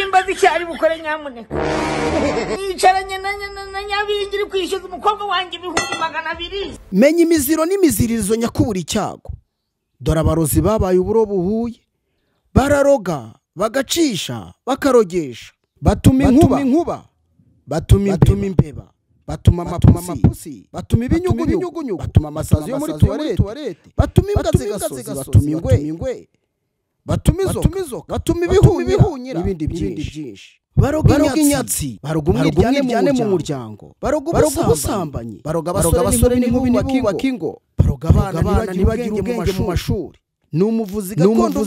Simba icyari bukore nyamuneka. Yicaranye na Nyabingi iri kwishyuza umukobwa wanjye 200,000. Menya imiziro n'imiziririzo nyakubura icyago. Dore abarozi babaye uburo buhuye, bararoga bagacisha bakarogesha, batuma inkuba, batuma imbeba, batuma amapusi, batuma ibinyugunyugu, batuma amasazi yo muri tuwarete, batuma imbwa zigasozi, batuma ingwe, batuma inzoka, batuma ibihunyira n'ibindi byinshi. Baroga inyatsi, baroga umwiryane mu muryango, baroga ubusambanyi, baroga abasore n'inkumi ntibubake ingo, baroga abana ntibagire ubwenge mu mashuri. Ni umuvuzi gakondo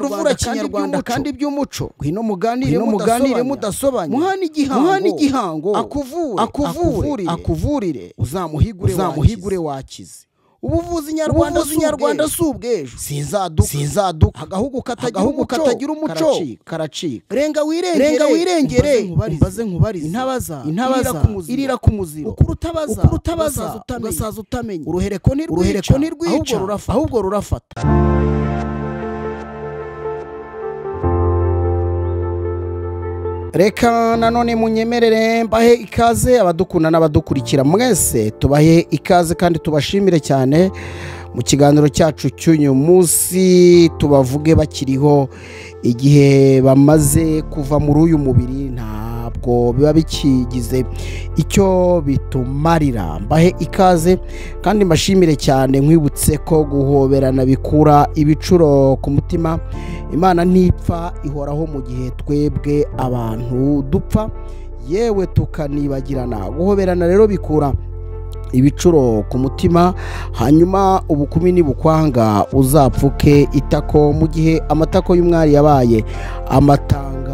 uvura kinyarwanda kandi by'umuco. Ngwino muganire mudasobanya, muhane igihango, akuvure, akuvurire, uzamuhigure wakize. Ubuvuzi nyarwanda si ubw'ejo, sinzaduka, agahugu katagira umuco karacika. Renga wirengere, umbaze nkubarize, intabaza irira ku muziro, ukurutabaza ugasaza utamenya, uruhereko ntirwica, ahubwo rurafata. Reka nanone munyemerere mbahe ikaze abadukunda n'abadukurikira mwese, tubahe ikaze kandi tubashimire cyane mu kiganiro cyacu cy'uyu munsi. Tubavuge bakiriho, igihe bamaze kuva muri uyu mubiri ntabwo biba bikigize icyo bitumarira. Mbahe ikaze kandi mbashimire cyane, nkwibutse ko guhoberana bikura ibicuro ku mutima. Imana ntipfa, ihoraho mu gihe twebwe abantu dupfa, yewe tukanibagirana. Guhoberana rero bikura ibicuro ku mutima, hanyuma ubukumi nibukwanga uzapfuke itako mu gihe amatako y'umwari yabaye amatangazo.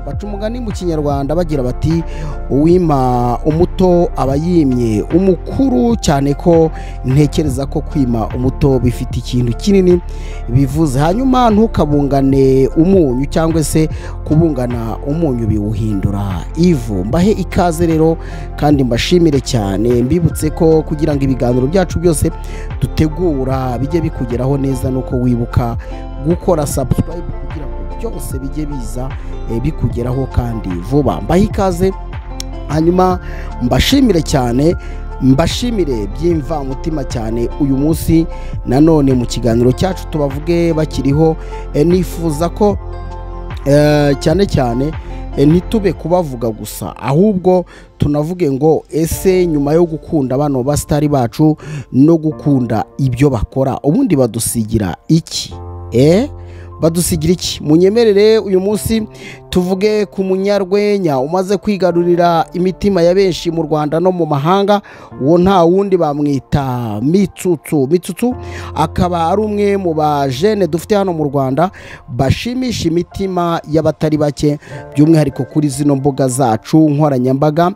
Baca umugani mu kinyarwanda bagira bati uwima umuto aba yimye umukuru, cyane ko ntekereza ko kwima umuto bifite ikintu kinini bivuze. Hanyuma ntukabungane umunyu, cyangwa se kubungana umunyu biwuhindura ivu. Mbahe ikaze rero kandi mbashimire cyane, mbibutse ko kugira ngo ibiganiro byacu byose dutegura bijye bikugeraho neza nuko wibuka gukora subscribe kugira ngo byose bijye biza bikugeraho kandi vuba. Mbahe ikaze hanyuma mbashimire cyane, mbashimire byimva mutima cyane uyu munsi nanone mu kiganiro cyacu tubavuge bakiriho. Nifuza ko cyane cyane ntitube kubavuga gusa, ahubwo tunavuge ngo ese nyuma yo gukunda bano basitari bacu no gukunda ibyo bakora, ubundi badusigira iki? Badusigira iki? Munyemerere uyu munsi tuvuge ku munyarwenya umaze kwigarurira imitima ya benshi mu Rwanda no mu mahanga. Uwo nta wundi bamwita Mitsutsu. Mitsutsu akaba ari umwe mu bajene dufite hano mu Rwanda bashimisha imitima y'abatari bake, by'umwihariko kuri zino mbuga zacu nkoranyambaga.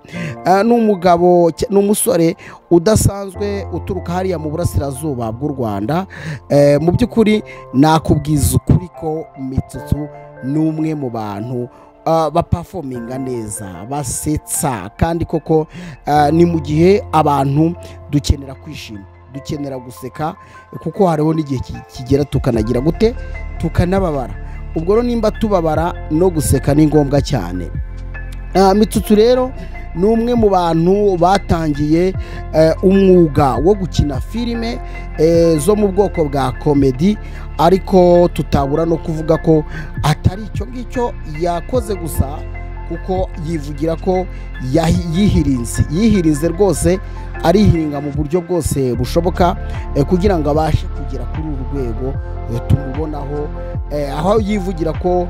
N'umugabo, n'umusore udasanzwe uturuka hariya mu burasirazuba bw'u Rwanda. Mu by'ukuri nakubwiza ukuri ko Mitsutsu ni umwe mu bantu baperforminga neza, basetsa, kandi koko ni mu gihe abantu dukenera kwishima, dukenera guseka, kuko hariho n'igihe kigera tukanagira gute, tukanababara. Ubwo rero nimba tubabara no guseka ni ngombwa cyane. Mitsutsu rero ni umwe mu bantu batangiye umwuga wo gukina filime zo mu bwoko bwa komedi, ariko tutabura no kuvuga ko atari icyo ngicyo yakoze gusa, kuko yivugira ko yihirinze rwose, arihiringa mu buryo bwose bushoboka kugira ngo abashe kugera kuri uru rwego tumubonaho, aho yivugira ko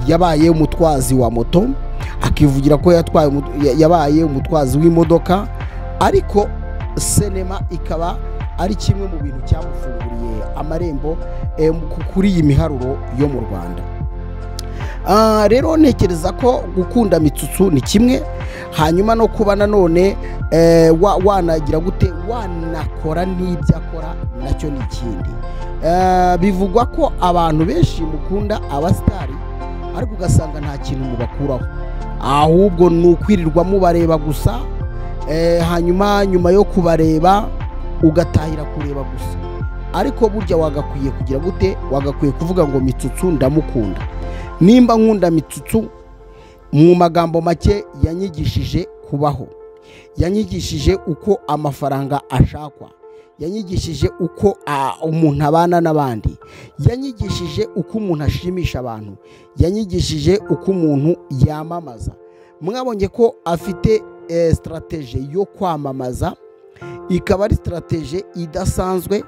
yabaye umutwazi wa moto, akivugira ko yabaye umutwazi w'imodoka, ariko sinema ikaba ari kimwe mu bintu cyamufunguriye amarembo kuri iyi miharuro yo mu Rwanda. Rero ntekereza ko gukunda Mitsutsu ni kimwe, hanyuma no kuba nanone wanagira gute, wanakora n'ibyo akora nacyo ni ikindi. Bivugwa ko abantu benshi mukunda abasitari, ariko ugasanga nta kintu mubakuraho, ahubwo ni ukwirirwa mubareba gusa, hanyuma nyuma yo kubareba ugatahira kureba gusa. Ariko burya wagakwiye kugira gute, wagakwiye kuvuga ngo Mitsutsu ndamukunda, nimba nkunda Mitsutsu Mu magambo make, yanyigishije kubaho, yanyigishije uko amafaranga ashakwa, yanyigishije uko umuntu abana n'abandi, yanyigishije uko umuntu ashimisha abantu, yanyigishije uko umuntu yamamaza. Mwabonye ko afite stratégie yo kwamamaza, ikaba ari stratégie idasanzwe,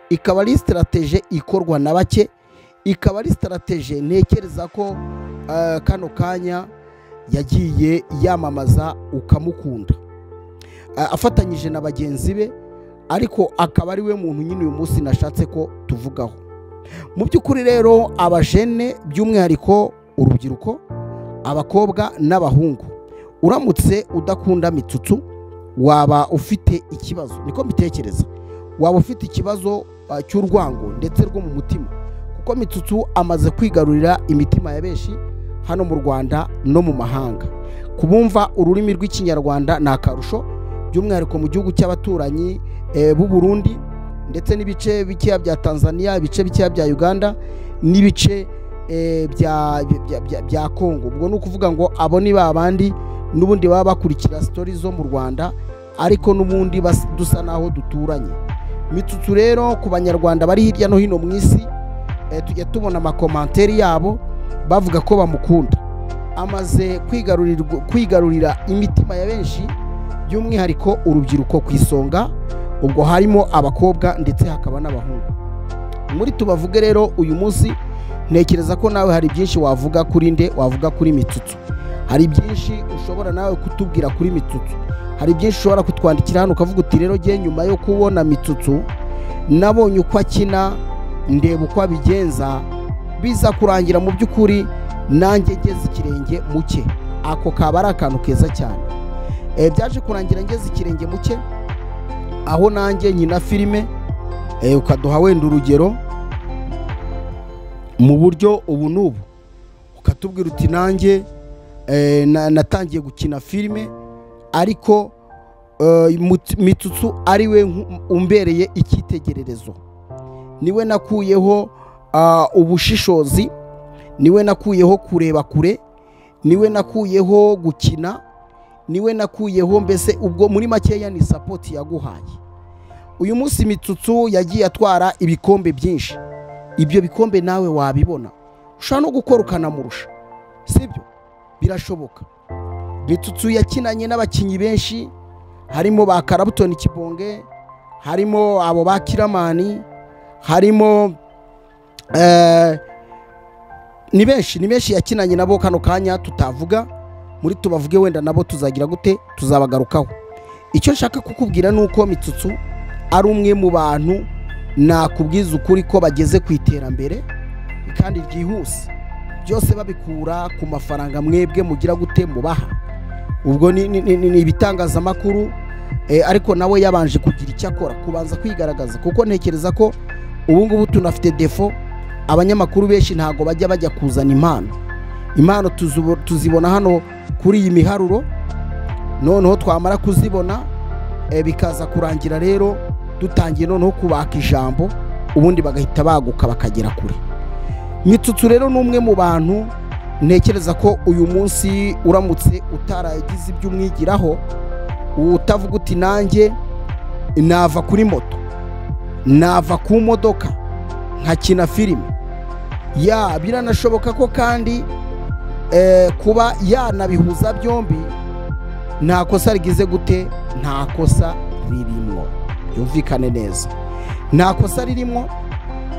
ikaba ari stratégie ikorwa na bake, ikaba ari stratégie ntekereza ko kano kanya yagiye yamamaza ukamukunda, afatanyije na bagenzi be, ariko akaba ari we muntu nyine uyu munsi nashatse ko tuvugaho. Mu by'ukuri rero, abajene, by'umwihariko urubyiruko, abakobwa n'abahungu, uramutse udakunda Mitsutsu waba ufite ikibazo, niko mbitekereza. Waba ufite ikibazo cy'urwango ndetse rwo mu mutima, kuko Mitsutsu amaze kwigarurira imitima ya benshi hano mu Rwanda no mu mahanga. Kubumva ururimi rw'Ikinyarwanda ni akarusho, by'umwihariko mu gihugu cy'abaturanyi b'u Burundi, ndetse n'ibice bikeya bya Tanzania, ibice bikeya bya Uganda n'ibice bya Congo. Ubwo ni ukuvuga ngo abo ni ba bandi n'ubundi baba bakurikira story zo mu Rwanda, ariko n'ubundi dusa naho duturanye. Mitsutsu rero, ku Banyarwanda bari hirya no hino mu isi, tujya tubona ama commentaires yabo bavuga ko bamukunda. Amaze kwigarurira imitima ya benshi, by'umwihariko urubyiruko ku isonga, ubwo harimo abakobwa ndetse hakaba n'abahungu. Muri Tubavuge rero uyu munsi, ntekereza ko nawe hari byinshi wavuga kuri nde, wavuga kuri Mitsutsu. Hari byinshi ushobora nawe kutubwira kuri Mitsutsu, hari byinshi ushobora kutwandikira hano ukavuga uti: "Rero jye nyuma yo kubona Mitsutsu, nabonye uko akina, ndeba uko abigenza, biza kurangira mu by'ukuri nanjye ngeze ikirenge muke." Ako kaba ari akantu keza cyane. Byaje kurangira ngeze ikirenge muke, aho nanjye nkina filime. Ukaduha wenda urugero mu buryo ubu n'ubu, ukatubwira uti: "Nanjye natangiye gukina filime, ariko Mitsutsu ari we umbereye icyitegererezo, niwe nakuyeho ubushishozi, niwe nakuyeho kureba kure, niwe nakuyeho gukina, niwe nakuyeho." Mbese ubwo muri makeya ni support yaguhaye. Uyu munsi Mitsutsu yagiye atwara ibikombe byinshi. Ibyo bikombe nawe wabibona, ushobora no gukora ukanamurusha, sibyo? Birashoboka. Mitsutsu yakinanye n'abakinnyi benshi, harimo ba Karabutoni Kibonge, harimo abo ba Kiramani, harimo ni benshi, ni benshi yakinanye nabo kano kanya tutavuga muri Tubavuge. Wenda nabo tuzagira gute, tuzabagarukaho. Icyo nshaka kukubwira ni uko Mitsutsu ari umwe mu bantu nakubwiza ukuri ko bageze ku iterambere kandi ryihuse, byose babikura ku mafaranga mwebwe mugira gute, mubaha. Ubwo ni ibitangazamakuru, ariko nawe yabanje kugira icyo akora, kubanza kwigaragaza, kuko ntekereza ko ubu ngubu tunafite défaut. Abanyamakuru benshi ntabwo bajya kuzana impano. Impano tuzibona hano kuri iyi miharuro, noneho twamara kuzibona, bikaza kurangira rero dutangiye noneho kubaka ijambo, ubundi bagahita baguka bakagera kure. Mitsutsu rero ni umwe mu bantu ntekereza ko uyu munsi uramutse utaragize ibyo umwigiraho, utavuga uti: "Nanjye nava kuri moto, nava ku modoka nkakina filime." Ya, biranashoboka ko kandi kuba yanabihuza byombi nta kosa rigize gute, nta kosa ririmo. Byumvikane neza, nta kosa ririmo,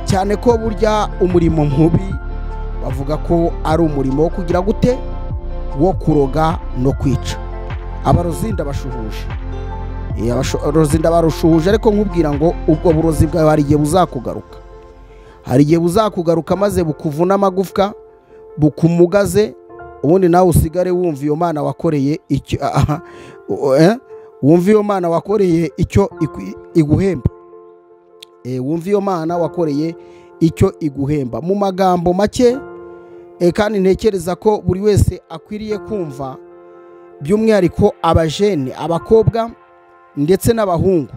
cyane ko burya umurimo mubi bavuga ko ari umurimo wo kugira gute, wo kuroga no kwica. Abarozi ndabashuhuje. Abarozi ndabarushuhuje, ariko nkubwira ngo ubwo burozi bwawe hari igihe buzakugaruka, hari igihe buzakugaruka maze bukuvuna amagufwa, bukumugaze, ubundi nawe usigare wumva iyo Mana wakoreye icyo, aha, wumva iyo Mana wakoreye icyo iguhemba. Wumva iyo Mana wakoreye icyo iguhemba. Mu magambo make, kandi ntekereza ko buri wese akwiriye kumva, by'umwihariko abajene, abakobwa ndetse n'abahungu,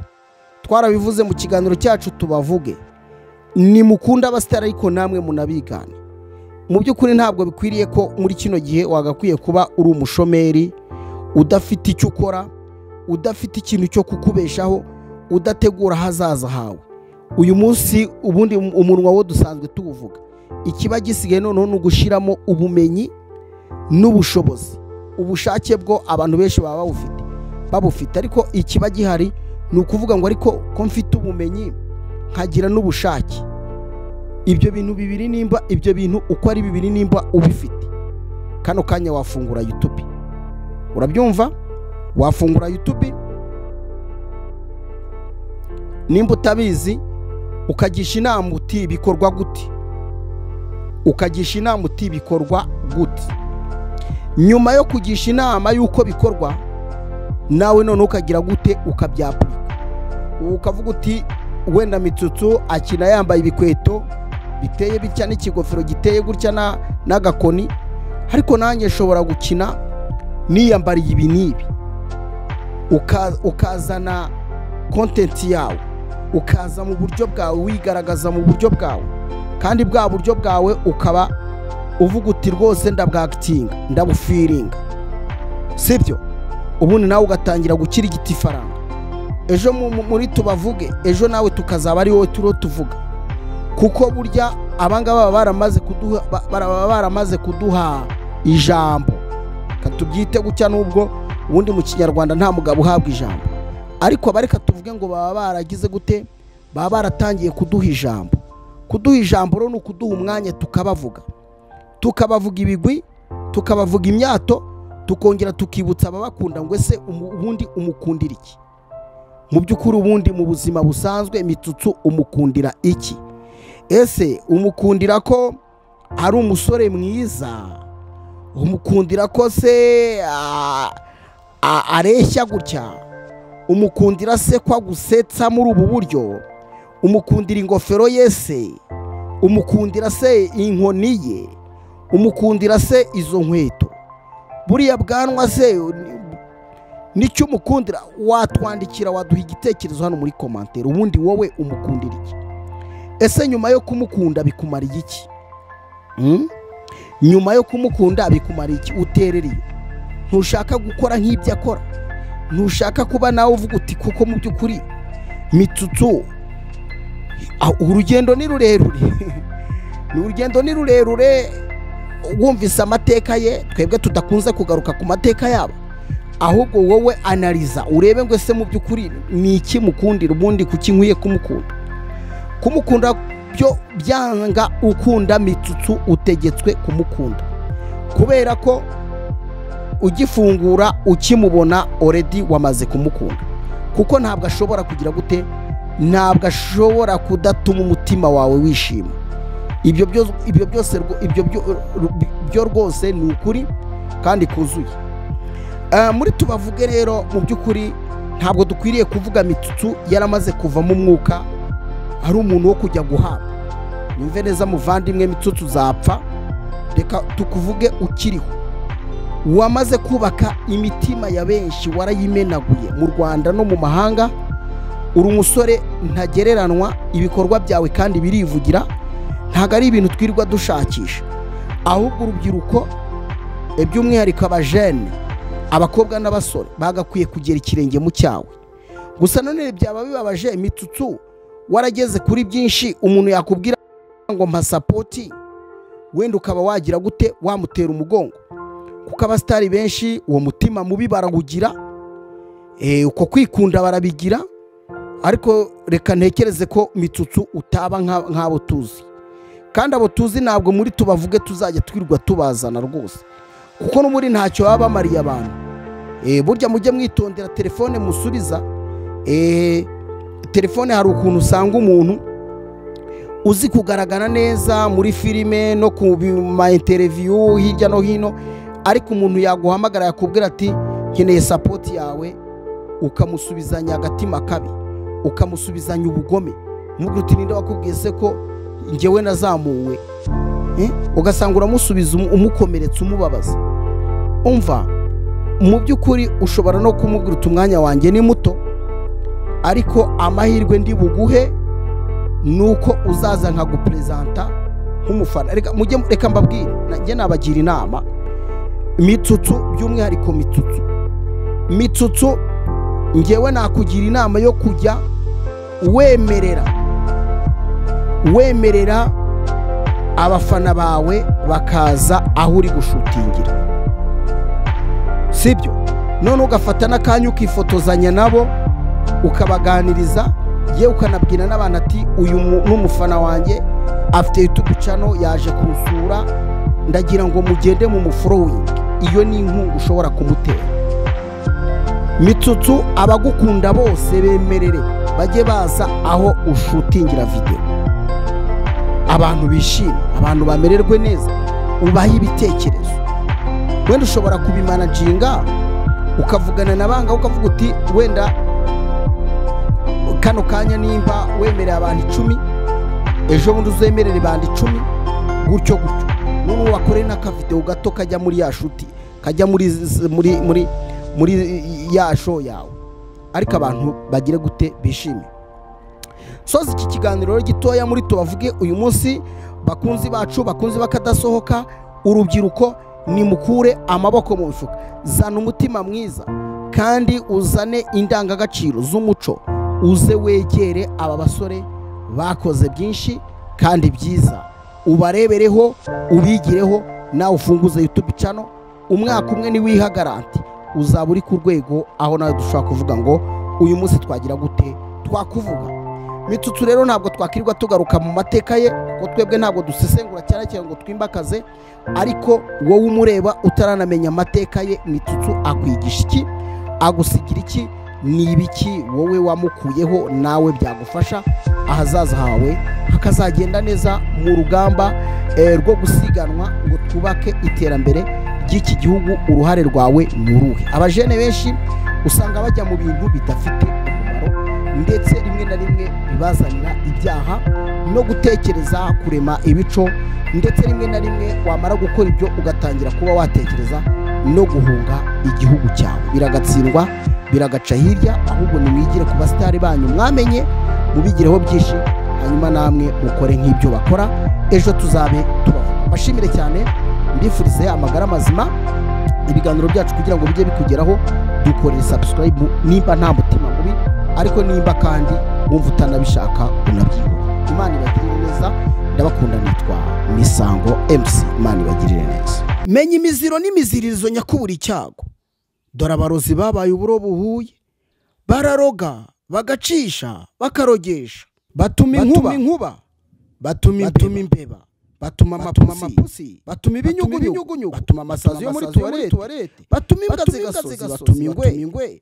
twarabivuze mu kiganiro cyacu Tubavuge: nimukunda abasitari, ariko namwe munabigana. Mu by'ukuri ntabwo bikwiriye ko muri kino gihe wagakwiye kuba uri umushomeri, udafite icyo ukora, udafite ikintu cyo kukubeshaho, udategura ahazaza hawe. Uyu munsi ubundi umunwa wo dusanzwe tuwuvuga, ikiba gisigaye noneho ni ugushiramo ubumenyi n'ubushobozi. Ubushake bwo abantu benshi baba babufite, ariko ikiba gihari ni ukuvuga ngo ariko ko mfite ubumenyi nkagira n'ubushake. Ibyo bintu bibiri nimba ibyo bintu uko ari bibiri nimba ubifite, kano kanya wafungura YouTube. Urabyumva? Wafungura YouTube nimba utabizi, ukagisha inama uti bikorwa gute, ukagisha inama uti bikorwa gute. Nyuma yo kugisha inama yuko bikorwa, nawe none ukagira gute, ukabyapurika, ukavuga uti wenda Mitsutsu akina yambaye ibikweto biteye bitya n'ikigofero giteye gutya n'agakoni, ariko nanjye nshobora gukina niyambariye ibi n'ibi. Ukazana content yawe, ukaza mu buryo bwawe, wigaragaza mu buryo bwawe, kandi bwa buryo bwawe ukaba uvuga uti rwose ndabwakitinga, ndabufiringa, sibyo? Ubundi nawe ugatangira gukira igiti faranga. Ejo muri tubavuge, ejo nawe tukazaba ari wowe turo tuvuga, kuko burya abangaba baramaze kuduha ijambo. Katubyite gutya, nubwo ubundi mu Kinyarwanda nta mugabo uhabwa ijambo, ariko abareka tuvuge ngo baba baragize gute, baba baratangiye kuduha ijambo. Kuduha ijambo rero ni ukuduha umwanya tukabavuga, tukabavuga ibigwi, tukabavuga imyato, tukongera tukibutsa ababakunda ngo ese ubundi umukundira iki? Mu by'ukuri ubundi mu buzima busanzwe Mitsutsu umukundira iki? Ese umukundira ko ari umusore mwiza? Umukundira ko se areshya gutya? Umukundira se kwa gusetsa muri ubu buryo? Umukundira ingofero yese? Umukundira se inkoni ye? Umukundira se izo nkweto? Buriya bwanwa se nicyo umukundira? Watwandikira, waduha igitekerezo hano muri commentaire. Ubundi wowe umukundira iki? Ese nyuma yo kumukunda bikumara iki? Nyuma yo kumukunda bikumara iki? Uterereye, ntushaka gukora nk'ibyo akora, ntushaka kuba nawe uvuga uti kuko mu by'ukuri Mitsutsu urugendo ni rurerure, ni urugendo ni rurerure. Wumvise amateka ye, twebwe tudakunze kugaruka ku mateka yabo, ahubwo wowe analiza urebe ngo ese mu by'ukuri ni iki mukundira, ubundi kuki nkwiye kumukunda. Kumukunda byo byanga ukunda Mitsutsu utegetswe kumukunda, kubera ko ugifungura ukimubona already wamaze kumukunda, kuko ntabwo ashobora kugira gute, ntabwo ashobora kudatuma umutima wawe wishima. Ibyo byose ibyo byo rwose ni ukuri kandi kuzuye. Muri tubavuge rero mu by'ukuri ntabwo dukwiriye kuvuga Mitsutsu yaramaze kuvamo umwuka, ari umuntu wo kujya guhabwa. Nyumve neza muvandimwe, Mitsutsu zapfa, reka tukuvuge ukiriho. Wamaze kubaka imitima ya benshi, warayimenaguye mu Rwanda no mu mahanga. Uri umusore ntagereranwa, ibikorwa byawe kandi birivugira, ntabwo ari ibintu twirirwa dushakisha. Ahubwo urubyiruko, by'umwihariko abajene, abakobwa n'abasore, bagakwiye kugera ikirenge mu cyawe. Gusa none byaba bibabaje Mitsutsu warageze kuri byinshi, umuntu yakubwira ngo mpa support, wenda ukaba wagira gute, wamutera umugongo. Kuko abastari benshi uwo mutima mubi barawugira, uko kwikunda barabigira. Ariko reka ntekereze ko Mitsutsu utaba nk'abo tuzi, kandi abo tuzi ntabwo muri tubavuge tuzajya twirwa tubazana rwose, kuko no muri ntacyo baba bamariye abantu. Burya mujye mwitondera telefone musubiza. Telefone hari ukuntu usanga umuntu uzi kugaragara neza muri filime no ku ma interview hirya no hino, ariko umuntu yaguhamagara yakubwira ati nkeneye support yawe, ukamusubizanya agatima kabi, ukamusubizanya ubugome, umubwira uti ninde wakubwiye se ko njyewe nazamuwe? Ugasanga uramusubiza umukomeretsa, umubabaza. Umva, mu by'ukuri ushobora no kumubwira uti umwanya wanjye ni muto, ariko amahirwe ndi buguhe nuko uzaza nkagupresenta nk'umufana, reka mujye, reka mbabwire, njye nabagira inama Mitsutsu, by'umwihariko Mitsutsu, ngewe nakugira inama yo kujya wemerera abafana bawe bakaza aho uri gushutingira, sibyo? None ugafata n'akanya ukifotozanya nabo, ukabaganiriza, yewe ukanabwira n'abantu ati uyu n'umufana wanjye afite YouTube channel yaje kunsura, ndagira ngo mugende mu mufollowing. Iyo ni inkunga ushobora kumutera. Mitsutsu, abagukunda bose bemerere bajye baza aho ushutingira video, abantu bishime, abantu bamererwe neza, ubahe ibitekerezo. Wenda ushobora kubimanaginga ukavugana na banga, ukavuga uti wenda kano kanya nimba wemereye abantu 10, ejo bundi uzemerere bandi 10, gutyo gutyo. None wakore n'akavideo gato kajya muri ya shuti, kajya muri muri ya show yawe, ariko abantu bagire gute bishime. Soza iki kiganiro gitoya muri tubavuge uyu munsi, bakunzi bacu, bakunzi bakadasohoka, urubyiruko nimukure amaboko mu mifuka, zana umutima mwiza kandi uzane indangagaciro z'umuco, uze wegere aba basore bakoze byinshi kandi byiza, ubarebereho, ubigireho, nawe ufunguze YouTube channel. Umwaka umwe ni wiha garanti uzaba uri ku rwego aho nawe dushobora kuvuga ngo uyu munsi twagira gute, twakuvuga. Mitsutsu rero ntabwo twakirirwa tugaruka mu mateka ye, kuko twebwe ntabwo dusesengura cyane cyane ngo twimbakaze, ariko wowe umureba utaranamenya amateka ye, Mitsutsu akwigisha iki, agusigira iki, ni ibiki wowe wamukuyeho nawe byagufasha ahazaza hawe hakazagenda neza mu rugamba rwo gusiganwa ngo twubake iterambere ry'iki gihugu. Uruhare rwawe ni uruhe? Abajene benshi usanga bajya mu bintu bidafite umumaro, ndetse rimwe na rimwe bibazanira ibyaha no gutekereza kurema ibico, ndetse rimwe na rimwe wamara gukora ibyo ugatangira kuba watekereza no guhunga igihugu cyawe. Biragatsindwa, biragaca hirya. Ahubwo nimwigire ku basitari banyu mwamenye, mubigireho byinshi, hanyuma namwe mukore nk'ibyo bakora, ejo tuzabe tubavuga. Mbashimire cyane, mbifurize amagara mazima. Ibiganiro byacu kugira ngo bijye bikugeraho, dukorere subscribe nimba nta mutima mubi, ariko nimba kandi wumva utanabishaka unabyibura. Imana ibagirire neza, ndabakunda, nitwa Misango MC. Imana ibagirire neza. Menya imiziro n'imiziririzo nyakubura icyago. Dore abarozi babaye uburo buhuye, bararoga, bagacisha, bakarogesha, batuma inkuba, batuma imbeba, batuma amapusi, batuma ibinyugunyugu, batuma amasazi yo muri tuwarete, batuma imbwa z'igasozi, batuma ingwe,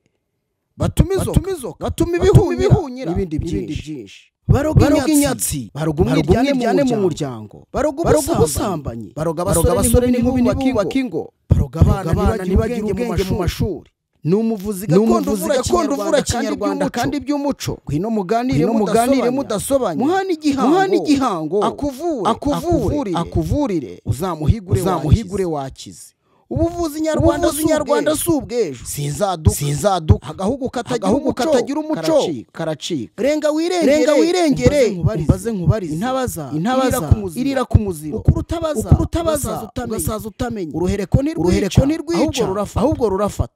batuma inzoka, batuma ibihunyira n'ibindi byinshi. Baroga inyatsi, baroga umwiryane mu muryango, baroga ubusambanyi, baroga abasore n'inkumi bubaka ingo, baroga abana ntibagire ubwenge mu mashuri. Ni umuvuzi gakondo uvura kinyarwanda kandi by'umuco. Ngwino muganire mudasobanya, muhane igihango, akuvure, akuvurire, uzamuhigure wakize. Ubuvuzi nyarwanda si ubw'ejo, sinzaduka, agahugu katagira umuco karacika. Renga wirengere, umbaze nkubarize, intabaza irira ku muziro, ukuri utabaza ugasaza utamenya, uruhereko ntirwica ahubwo rurafata.